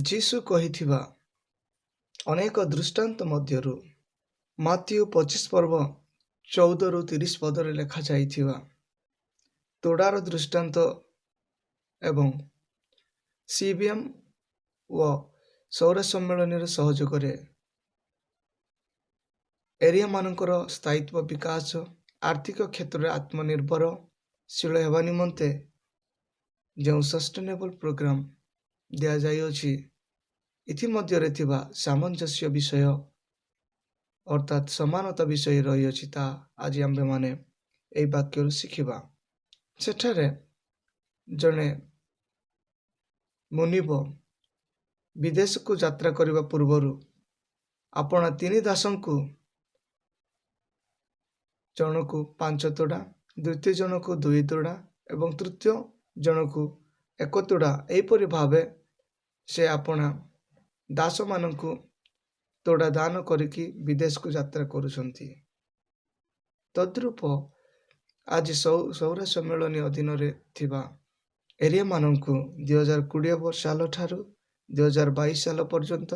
ଯୀଶୁ କହିଥିବା ଅନେକ ଦୃଷ୍ଟାନ୍ତ ମଧ୍ୟରୁ ମାଥିଉ 25 ପର୍ବ 14ରୁ 30 ପଦରେ ଲେଖାଯାଇଥିବା ତୋଡ଼ାର ଦୃଷ୍ଟାନ୍ତ ଏବଂ ସିବିଏମ୍ ଓ ସୌର ସମ୍ମିଳନୀର ସହଯୋଗରେ ଏରିଆମାନଙ୍କର ସ୍ଥାୟିତ୍ୱ ବିକାଶ, ଆର୍ଥିକ କ୍ଷେତ୍ରରେ ଆତ୍ମନିର୍ଭରଶୀଳ ହେବା ନିମନ୍ତେ ଯେଉଁ ସଷ୍ଟେନେବଲ୍ ପ୍ରୋଗ୍ରାମ ଦିଆଯାଇଅଛି, ଏଥିମଧ୍ୟରେ ଥିବା ସାମଞ୍ଜସ୍ୟ ବିଷୟ, ଅର୍ଥାତ୍ ସମାନତା ବିଷୟ ରହିଅଛି, ତାହା ଆଜି ଆମ୍ଭେମାନେ ଏହି ବାକ୍ୟରୁ ଶିଖିବା। ସେଠାରେ ଜଣେ ମୁନିବ ବିଦେଶକୁ ଯାତ୍ରା କରିବା ପୂର୍ବରୁ ଆପଣା ତିନି ଦାସଙ୍କୁ, ଜଣକୁ ପାଞ୍ଚ ତୋଡ଼ା, ଦ୍ୱିତୀୟ ଜଣକୁ ଦୁଇ ତୋଡ଼ା ଏବଂ ତୃତୀୟ ଜଣକୁ ଏକ ତୋଡ଼ା, ଏହିପରି ଭାବେ ସେ ଆପଣା ଦାସମାନଙ୍କୁ ତୋଡ଼ା ଦାନ କରିକି ବିଦେଶକୁ ଯାତ୍ରା କରୁଛନ୍ତି। ତଦ୍ରୂପ ଆଜି ସୌର ସମ୍ମିଳନୀ ଅଧୀନରେ ଥିବା ଏରିଆମାନଙ୍କୁ 2020 ସାଲ ଠାରୁ 2022 ସାଲ ପର୍ଯ୍ୟନ୍ତ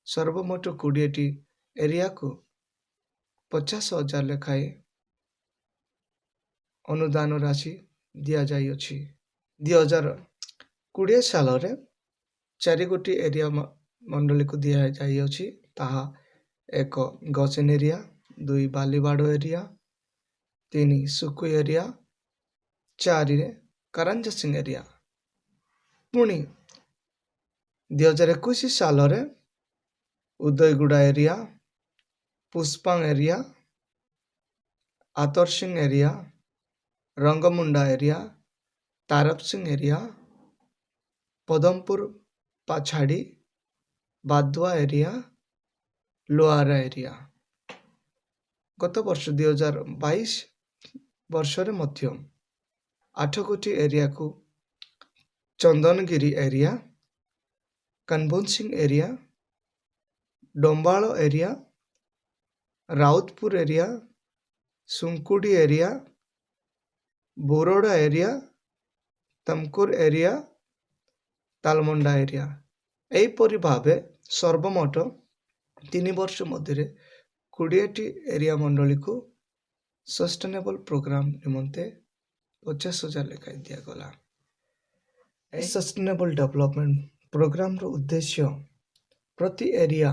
ସର୍ବମୋଟ 20ଟି ଏରିଆକୁ 50,000 ଲେଖାଏଁ ଅନୁଦାନ ରାଶି ଦିଆଯାଇଅଛି। 2020 ସାଲରେ ଚାରି ଗୋଟି ଏରିଆ ମଣ୍ଡଳୀକୁ ଦିଆଯାଇଅଛି। ତାହା ଏକ ଗସେନ ଏରିଆ, ଦୁଇ ବାଲିବାଡ଼ ଏରିଆ, ତିନି ସୁକୁ ଏରିଆ, ଚାରିରେ କାରାଞ୍ଜାସିଂ ଏରିଆ। ପୁଣି 2021 ସାଲରେ ଉଦୟଗୁଡ଼ା ଏରିଆ, ପୁଷ୍ପାଙ୍ଗ area, Atarsing area, Rangamunda area, Tarapsing area, Padampur ପାଛାଡ଼ି, ବାଦୁଆ ଏରିଆ, ଲୋଆରା ଏରିଆ। ଗତ ବର୍ଷ 2022 ବର୍ଷରେ ମଧ୍ୟ ଆଠ ଗୋଟି ଏରିଆକୁ Chandanagiri area, Kanbonsing area, Dambal area, Rautpur area, Sunkudi area, Borada area, Tamkur area, Talmanda area, ଏହିପରି ଭାବେ ସର୍ବମୋଟ 3 ବର୍ଷ ମଧ୍ୟରେ 20ଟି ଏରିଆ ମଣ୍ଡଳୀକୁ ସଷ୍ଟେନେବଲ୍ ପ୍ରୋଗ୍ରାମ ନିମନ୍ତେ 50,000 ଲେଖାଏଁ ଦିଆଗଲା। ଏହି ସଷ୍ଟେନେବଲ୍ ଡେଭଲପମେଣ୍ଟ ପ୍ରୋଗ୍ରାମର ଉଦ୍ଦେଶ୍ୟ ପ୍ରତି ଏରିଆ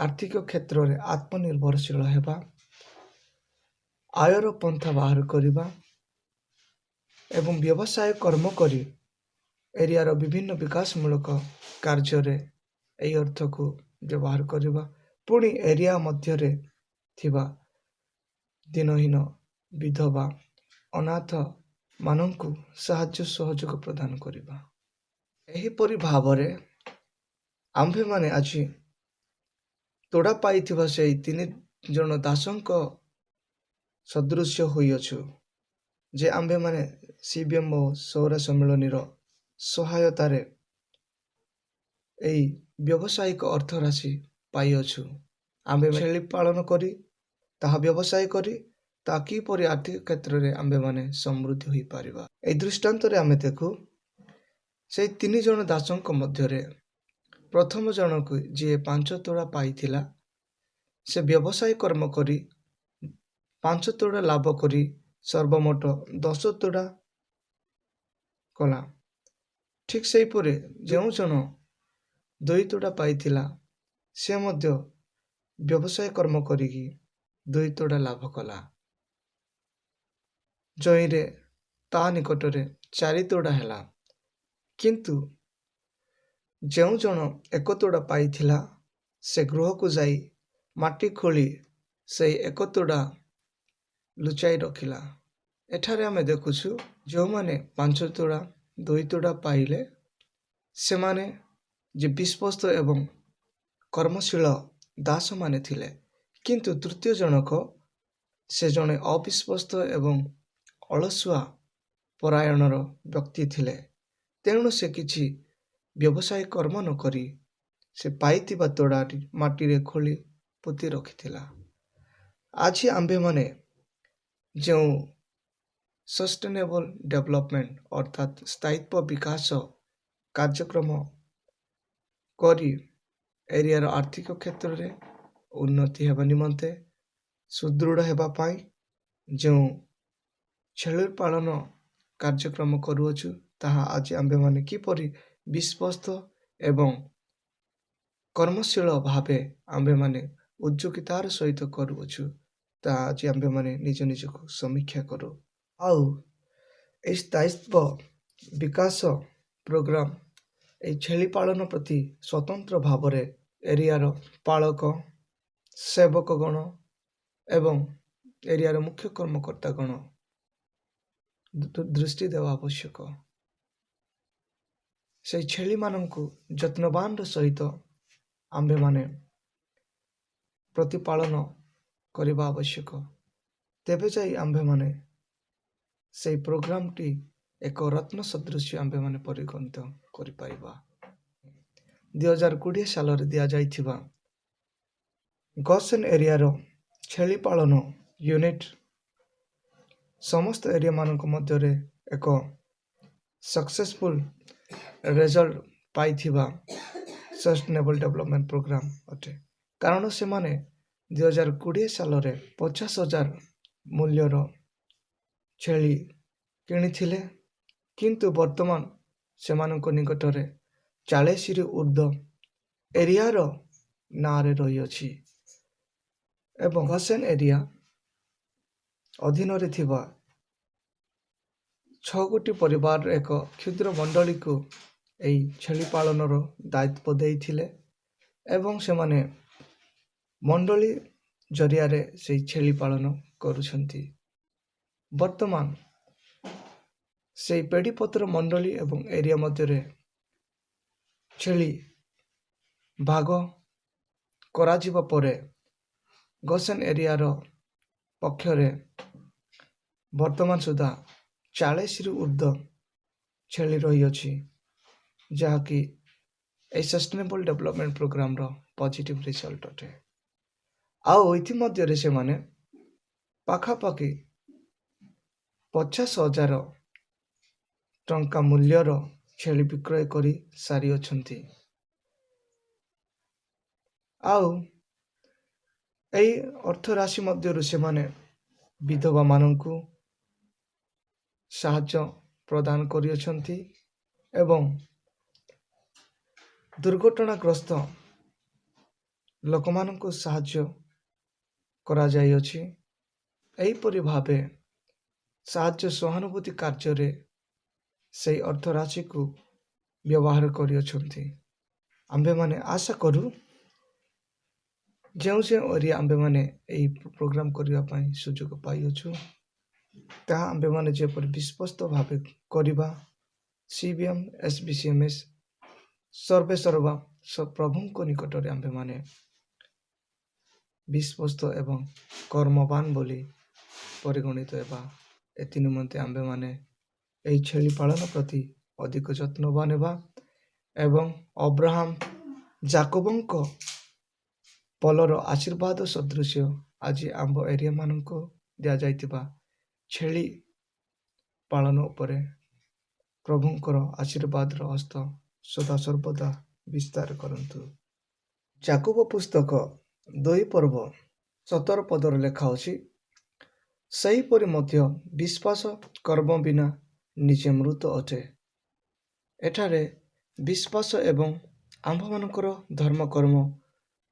ଆର୍ଥିକ କ୍ଷେତ୍ରରେ ଆତ୍ମନିର୍ଭରଶୀଳ ହେବା, ଆୟର ପନ୍ଥା ବାହାର କରିବା ଏବଂ ବ୍ୟବସାୟ କର୍ମ କରି ଏରିଆର ବିଭିନ୍ନ ବିକାଶମୂଳକ କାର୍ଯ୍ୟରେ ଏହି ଅର୍ଥକୁ ବ୍ୟବହାର କରିବା, ପୁଣି ଏରିଆ ମଧ୍ୟରେ ଥିବା ଦୀନହୀନ, ବିଧବା, ଅନାଥମାନଙ୍କୁ ସାହାଯ୍ୟ ସହଯୋଗ ପ୍ରଦାନ କରିବା। ଏହିପରି ଭାବରେ ଆମ୍ଭେମାନେ ଆଜି ତୋଡ଼ା ପାଇଥିବା ସେଇ ତିନି ଜଣ ଦାସଙ୍କ ସଦୃଶ୍ୟ ହୋଇଅଛୁ ଯେ ଆମ୍ଭେମାନେ ସିବିଏମ୍ ଓ ସୌର ସମ୍ମିଳନୀର ସହାୟତାରେ ଏହି ବ୍ୟବସାୟିକ ଅର୍ଥରାଶି ପାଇଅଛୁ। ଆମ୍ଭେ ଛେଳି ପାଳନ କରି, ତାହା ବ୍ୟବସାୟ କରି, ତାହା କିପରି ଆର୍ଥିକ କ୍ଷେତ୍ରରେ ଆମ୍ଭେମାନେ ସମୃଦ୍ଧି ହୋଇପାରିବା। ଏହି ଦୃଷ୍ଟାନ୍ତରେ ଆମେ ଦେଖୁ, ସେଇ ତିନି ଜଣ ଦାସଙ୍କ ମଧ୍ୟରେ ପ୍ରଥମ ଜଣକୁ, ଯିଏ ପାଞ୍ଚ ତୋଡ଼ା ପାଇଥିଲା, ସେ ବ୍ୟବସାୟ କର୍ମ କରି ପାଞ୍ଚ ତୋଡ଼ା ଲାଭ କରି ସର୍ବମୋଟ 10 ତୋଡ଼ା କଲା। ଠିକ୍ ସେହିପରି ଯେଉଁ ଜଣ ଦୁଇ ତୋଡ଼ା ପାଇଥିଲା, ସେ ମଧ୍ୟ ବ୍ୟବସାୟ କର୍ମ କରିକି ଦୁଇ ତୋଡ଼ା ଲାଭ କଲା, ଯହିଁରେ ତା ନିକଟରେ ଚାରି ତୋଡ଼ା ହେଲା। କିନ୍ତୁ ଯେଉଁ ଜଣ ଏକ ତୋଡ଼ା ପାଇଥିଲା, ସେ ଗୃହକୁ ଯାଇ ମାଟି ଖୋଳି ସେଇ ଏକ ତୋଡ଼ା ଲୁଚାଇ ରଖିଲା। ଏଠାରେ ଆମେ ଦେଖୁଛୁ, ଯେଉଁମାନେ ପାଞ୍ଚ ତୋଡ଼ା, ଦୁଇ ତୋଡ଼ା ପାଇଲେ, ସେମାନେ ଯେ ବିଶ୍ୱସ୍ତ ଏବଂ କର୍ମଶୀଳ ଦାସମାନେ ଥିଲେ। କିନ୍ତୁ ତୃତୀୟ ଜଣକ, ସେ ଜଣେ ଅବିଶ୍ୱସ୍ତ ଏବଂ ଅଳସୁଆ ପରାୟଣର ବ୍ୟକ୍ତି ଥିଲେ। ତେଣୁ ସେ କିଛି ବ୍ୟବସାୟ କର୍ମ ନ କରି ସେ ପାଇଥିବା ତୋଡ଼ାଟି ମାଟିରେ ଖୋଳି ପୋତି ରଖିଥିଲା। ଆଜି ଆମ୍ଭେମାନେ ଯେଉଁ ସଷ୍ଟେନେବଲ୍ ଡେଭଲପମେଣ୍ଟ, ଅର୍ଥାତ୍ ସ୍ଥାୟିତ୍ୱ ବିକାଶ କାର୍ଯ୍ୟକ୍ରମ କରି ଏରିଆର ଆର୍ଥିକ କ୍ଷେତ୍ରରେ ଉନ୍ନତି ହେବା ନିମନ୍ତେ, ସୁଦୃଢ଼ ହେବା ପାଇଁ ଯେଉଁ ଛେଳି ପାଳନ କାର୍ଯ୍ୟକ୍ରମ କରୁଅଛୁ, ତାହା ଆଜି ଆମ୍ଭେମାନେ କିପରି ବିଶ୍ୱସ୍ତ ଏବଂ କର୍ମଶୀଳ ଭାବେ ଆମ୍ଭେମାନେ ଉଦ୍ଯୋଗିତାର ସହିତ କରୁଅଛୁ, ତାହା ଆଜି ଆମ୍ଭେମାନେ ନିଜ ନିଜକୁ ସମୀକ୍ଷା କରୁ। ଆଉ ଏହି ସ୍ଥାୟିତ୍ୱ ବିକାଶ ପ୍ରୋଗ୍ରାମ, ଏହି ଛେଳି ପାଳନ ପ୍ରତି ସ୍ୱତନ୍ତ୍ର ଭାବରେ ଏରିଆର ପାଳକ ସେବକଗଣ ଏବଂ ଏରିଆର ମୁଖ୍ୟ କର୍ମକର୍ତ୍ତାଗଣ ଦୃଷ୍ଟି ଦେବା ଆବଶ୍ୟକ। ସେଇ ଛେଳିମାନଙ୍କୁ ଯତ୍ନବାନର ସହିତ ଆମ୍ଭେମାନେ ପ୍ରତିପାଳନ କରିବା ଆବଶ୍ୟକ। ତେବେ ଯାଇ ଆମ୍ଭେମାନେ ସେଇ ପ୍ରୋଗ୍ରାମଟି ଏକ ରତ୍ନ ସଦୃଶ୍ୟ ଆମ୍ଭେମାନେ ପରିଗଣିତ କରିପାରିବା। 2020 ସାଲରେ ଦିଆଯାଇଥିବା ଗସେନ୍ ଏରିଆର ଛେଳି ପାଳନ ୟୁନିଟ୍ ସମସ୍ତ ଏରିଆମାନଙ୍କ ମଧ୍ୟରେ ଏକ ସକ୍ସେସଫୁଲ୍ ରେଜଲ୍ଟ ପାଇଥିବା ସଷ୍ଟେନେବଲ୍ ଡେଭଲପମେଣ୍ଟ ପ୍ରୋଗ୍ରାମ ଅଟେ, କାରଣ ସେମାନେ 2020 ସାଲରେ 50,000 ମୂଲ୍ୟର ଛେଳି କିଣିଥିଲେ, କିନ୍ତୁ ବର୍ତ୍ତମାନ ସେମାନଙ୍କ ନିକଟରେ 40ରୁ ଉର୍ଦ୍ଧ୍ୱ ଏରିଆର ନାଁରେ ରହିଅଛି ଏବଂ ଗସେନ୍ ଏରିଆ ଅଧୀନରେ ଥିବା ଛଅ ଗୋଟି ପରିବାରର ଏକ କ୍ଷୁଦ୍ର ମଣ୍ଡଳୀକୁ ଏହି ଛେଳି ପାଳନର ଦାୟିତ୍ୱ ଦେଇଥିଲେ ଏବଂ ସେମାନେ ମଣ୍ଡଳୀ ଜରିଆରେ ସେଇ ଛେଳି ପାଳନ କରୁଛନ୍ତି। ବର୍ତ୍ତମାନ ସେଇ ପେଡ଼ିପତ୍ର ମଣ୍ଡଳୀ ଏବଂ ଏରିଆ ମଧ୍ୟରେ ଛେଳି ଭାଗ କରାଯିବା ପରେ ଗସେନ୍ ଏରିଆର ପକ୍ଷରେ ବର୍ତ୍ତମାନ ସୁଦ୍ଧା 40ରୁ ଉର୍ଦ୍ଧ୍ୱ ଛେଳି ରହିଅଛି, ଯାହାକି ଏହି ସଷ୍ଟେନେବଲ୍ ଡେଭଲପମେଣ୍ଟ ପ୍ରୋଗ୍ରାମର ପଜିଟିଭ୍ ରିଜଲ୍ଟ ଅଟେ। ଆଉ ଏଥିମଧ୍ୟରେ ସେମାନେ ପାଖାପାଖି 50,000 ଟଙ୍କା ମୂଲ୍ୟର ଛେଳି ବିକ୍ରୟ କରି ସାରିଅଛନ୍ତି। ଆଉ ଏହି ଅର୍ଥ ରାଶି ମଧ୍ୟରୁ ସେମାନେ ବିଧବାମାନଙ୍କୁ ସାହାଯ୍ୟ ପ୍ରଦାନ କରିଅଛନ୍ତି ଏବଂ ଦୁର୍ଘଟଣାଗ୍ରସ୍ତ ଲୋକମାନଙ୍କୁ ସାହାଯ୍ୟ କରାଯାଇଅଛି। ଏହିପରି ଭାବେ ସାହାଯ୍ୟ ସହାନୁଭୂତି କାର୍ଯ୍ୟରେ ସେଇ ଅର୍ଥରାଶିକୁ ବ୍ୟବହାର କରିଅଛନ୍ତି। ଆମ୍ଭେମାନେ ଆଶା କରୁ, ଯେଉଁ ଯେଉଁ ଏରିଆ ଆମ୍ଭେମାନେ ଏହି ପ୍ରୋଗ୍ରାମ କରିବା ପାଇଁ ସୁଯୋଗ ପାଇଅଛୁ, ତାହା ଆମ୍ଭେମାନେ ଯେପରି ବିଶ୍ୱସ୍ତ ଭାବେ କରିବା, CBM SBCMS ସର୍ବେସର୍ବା ପ୍ରଭୁଙ୍କ ନିକଟରେ ଆମ୍ଭେମାନେ ବିଶ୍ୱସ୍ତ ଏବଂ କର୍ମବାନ ବୋଲି ପରିଗଣିତ ହେବା, ଏଥି ନିମନ୍ତେ ଆମ୍ଭେମାନେ ଏହି ଛେଳି ପାଳନ ପ୍ରତି ଅଧିକ ଯତ୍ନବାନ ହେବା ଏବଂ ଅବ୍ରାହମ ଜାକବଙ୍କ ପଲର ଆଶୀର୍ବାଦ ସଦୃଶ୍ୟ ଆଜି ଆମ୍ଭ ଏରିଆମାନଙ୍କୁ ଦିଆଯାଇଥିବା ଛେଳି ପାଳନ ଉପରେ ପ୍ରଭୁଙ୍କର ଆଶୀର୍ବାଦର ହସ୍ତ ସଦାସର୍ବଦା ବିସ୍ତାର କରନ୍ତୁ। ଯାକୁବ ପୁସ୍ତକ 2 ପର୍ବ 17 ପଦରେ ଲେଖା ଅଛି, ସେହିପରି ମଧ୍ୟ ବିଶ୍ୱାସ କର୍ମ ବିନା ନିଜେ ମୃତ ଅଟେ। ଏଠାରେ ବିଶ୍ୱାସ ଏବଂ ଆମ୍ଭମାନଙ୍କର ଧର୍ମକର୍ମ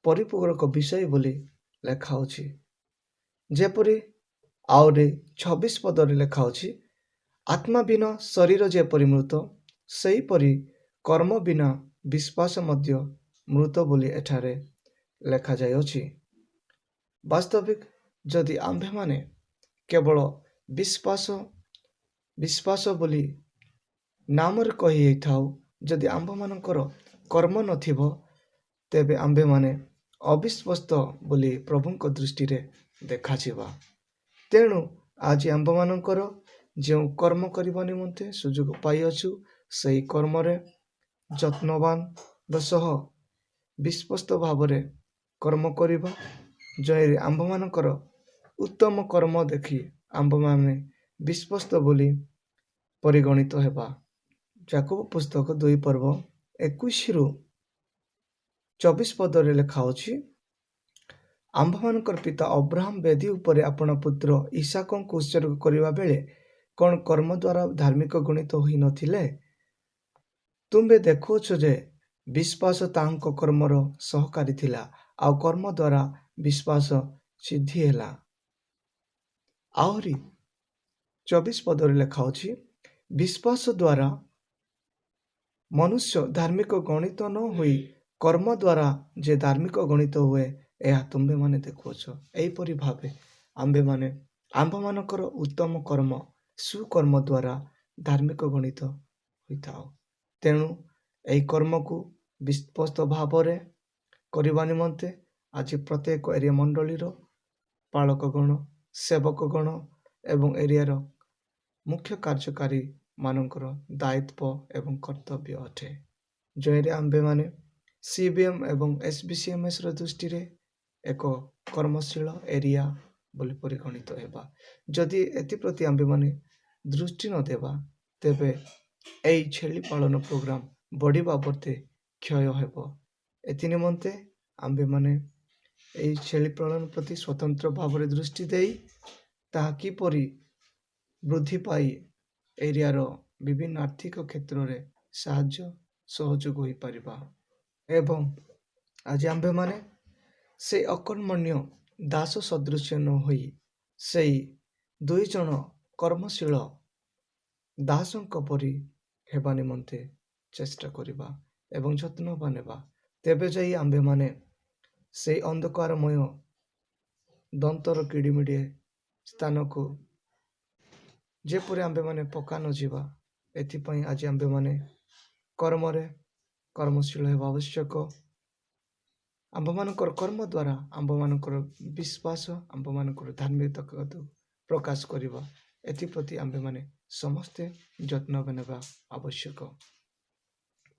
ପରିପୂରକ ବିଷୟ ବୋଲି ଲେଖା ଅଛି। ଯେପରି ଆହୁରି 26 ପଦରେ ଲେଖା ଅଛି, ଆତ୍ମା ବିନା ଶରୀର ଯେପରି ମୃତ, ସେହିପରି କର୍ମ ବିନା ବିଶ୍ୱାସ ମଧ୍ୟ ମୃତ ବୋଲି ଏଠାରେ ଲେଖାଯାଇଅଛି। ବାସ୍ତବିକ ଯଦି ଆମ୍ଭେମାନେ କେବଳ ବିଶ୍ୱାସ ବିଶ୍ୱାସ ବୋଲି ନାମରେ କହି ହେଇଥାଉ, ଯଦି ଆମ୍ଭମାନଙ୍କର କର୍ମ ନଥିବ, ତେବେ ଆମ୍ଭେମାନେ ଅବିଶ୍ୱସ୍ତ ବୋଲି ପ୍ରଭୁଙ୍କ ଦୃଷ୍ଟିରେ ଦେଖାଯିବା। ତେଣୁ ଆଜି ଆମ୍ଭମାନଙ୍କର ଯେଉଁ କର୍ମ କରିବା ନିମନ୍ତେ ସୁଯୋଗ ପାଇଅଛୁ, ସେହି କର୍ମରେ ଯତ୍ନବାନର ସହ ବିଶ୍ୱସ୍ତ ଭାବରେ କର୍ମ କରିବା, ଯହିଁରେ ଆମ୍ଭମାନଙ୍କର ଉତ୍ତମ କର୍ମ ଦେଖି ଆମ୍ଭମାନେ ବିଶ୍ୱସ୍ତ ବୋଲି ପରିଗଣିତ ହେବା। ଯାକୁବ ପୁସ୍ତକ 2 ପର୍ବ 21ରୁ 24 ପଦରେ ଲେଖା ଅଛି, ଆମ୍ଭମାନଙ୍କର ପିତା ଅବ୍ରାହମ ବେଦୀ ଉପରେ ଆପଣା ପୁତ୍ର ଇସାକଙ୍କୁ ଉତ୍ସର୍ଗ କରିବା ବେଳେ କ'ଣ କର୍ମ ଦ୍ୱାରା ଧାର୍ମିକ ଗଣିତ ହୋଇନଥିଲେ? ତୁମ୍ଭେ ଦେଖୁଅଛ ଯେ ବିଶ୍ୱାସ ତାହାଙ୍କ କର୍ମର ସହକାରୀ ଥିଲା, ଆଉ କର୍ମ ଦ୍ୱାରା ବିଶ୍ୱାସ ସିଦ୍ଧି ହେଲା। ଆହୁରି 24 ପଦରେ ଲେଖା ଅଛି, ବିଶ୍ୱାସ ଦ୍ୱାରା ମନୁଷ୍ୟ ଧାର୍ମିକ ଗଣିତ ନ ହୋଇ କର୍ମ ଦ୍ୱାରା ଯେ ଧାର୍ମିକ ଗଣିତ ହୁଏ, ଏହା ତୁମ୍ଭେମାନେ ଦେଖୁଅଛ। ଏହିପରି ଭାବେ ଆମ୍ଭେମାନେ ଆମ୍ଭମାନଙ୍କର ଉତ୍ତମ କର୍ମ, ସୁକର୍ମ ଦ୍ୱାରା ଧାର୍ମିକ ଗଣିତ ହୋଇଥାଉ। ତେଣୁ ଏହି କର୍ମକୁ ବିଶ୍ୱସ୍ତ ଭାବରେ କରିବା ନିମନ୍ତେ ଆଜି ପ୍ରତ୍ୟେକ ଏରିଆ ମଣ୍ଡଳୀର ପାଳକଗଣ, ସେବକଗଣ ଏବଂ ଏରିଆର ମୁଖ୍ୟ କାର୍ଯ୍ୟକାରୀ ମାନଙ୍କର ଦାୟିତ୍ୱ ଏବଂ କର୍ତ୍ତବ୍ୟ ଅଟେ। ଯହିଁରେ ଆମ୍ଭେମାନେ ସିବିଏମ୍ ଏବଂ ଏସ୍ ଦୃଷ୍ଟିରେ ଏକ କର୍ମଶୀଳ ଏରିଆ ବୋଲି ପରିଗଣିତ ହେବା। ଯଦି ଏଥିପ୍ରତି ଆମ୍ଭେମାନେ ଦୃଷ୍ଟି ନ ଦେବା, ତେବେ ଏହି ଛେଳି ପାଳନ ପ୍ରୋଗ୍ରାମ ବଢ଼ିବା ବର୍ତ୍ତେ କ୍ଷୟ ହେବ। ଏଥି ନିମନ୍ତେ ଆମ୍ଭେମାନେ ଏହି ଛେଳି ପାଳନ ପ୍ରତି ସ୍ୱତନ୍ତ୍ର ଭାବରେ ଦୃଷ୍ଟି ଦେଇ ତାହା କିପରି ବୃଦ୍ଧି ପାଇ ଏରିଆର ବିଭିନ୍ନ ଆର୍ଥିକ କ୍ଷେତ୍ରରେ ସାହାଯ୍ୟ ସହଯୋଗ ହୋଇପାରିବା ଏବଂ ଆଜି ଆମ୍ଭେମାନେ ସେ ଅକର୍ମଣ୍ୟ ଦାସ ସଦୃଶ୍ୟ ନ ହୋଇ ସେଇ ଦୁଇ ଜଣ କର୍ମଶୀଳ ଦାସଙ୍କ ପରି ହେବା ନିମନ୍ତେ ଚେଷ୍ଟା କରିବା ଏବଂ ଯତ୍ନବାନ ହେବା। ତେବେ ଯାଇ ଆମ୍ଭେମାନେ ସେଇ ଅନ୍ଧକାରମୟ ଦନ୍ତର କିଡ଼ିମିଡ଼ି ସ୍ଥାନକୁ ଯେପରି ଆମ୍ଭେମାନେ ପକା ନ ଯିବା, ଏଥିପାଇଁ ଆଜି ଆମ୍ଭେମାନେ କର୍ମରେ କର୍ମଶୀଳ ହେବା ଆବଶ୍ୟକ। ଆମ୍ଭମାନଙ୍କର କର୍ମ ଦ୍ୱାରା ଆମ୍ଭମାନଙ୍କର ବିଶ୍ୱାସ, ଆମ୍ଭମାନଙ୍କର ଧାର୍ମିକତାକୁ ପ୍ରକାଶ କରିବା, ଏଥିପ୍ରତି ଆମ୍ଭେମାନେ ସମସ୍ତେ ଯତ୍ନ ନେବା ଆବଶ୍ୟକ।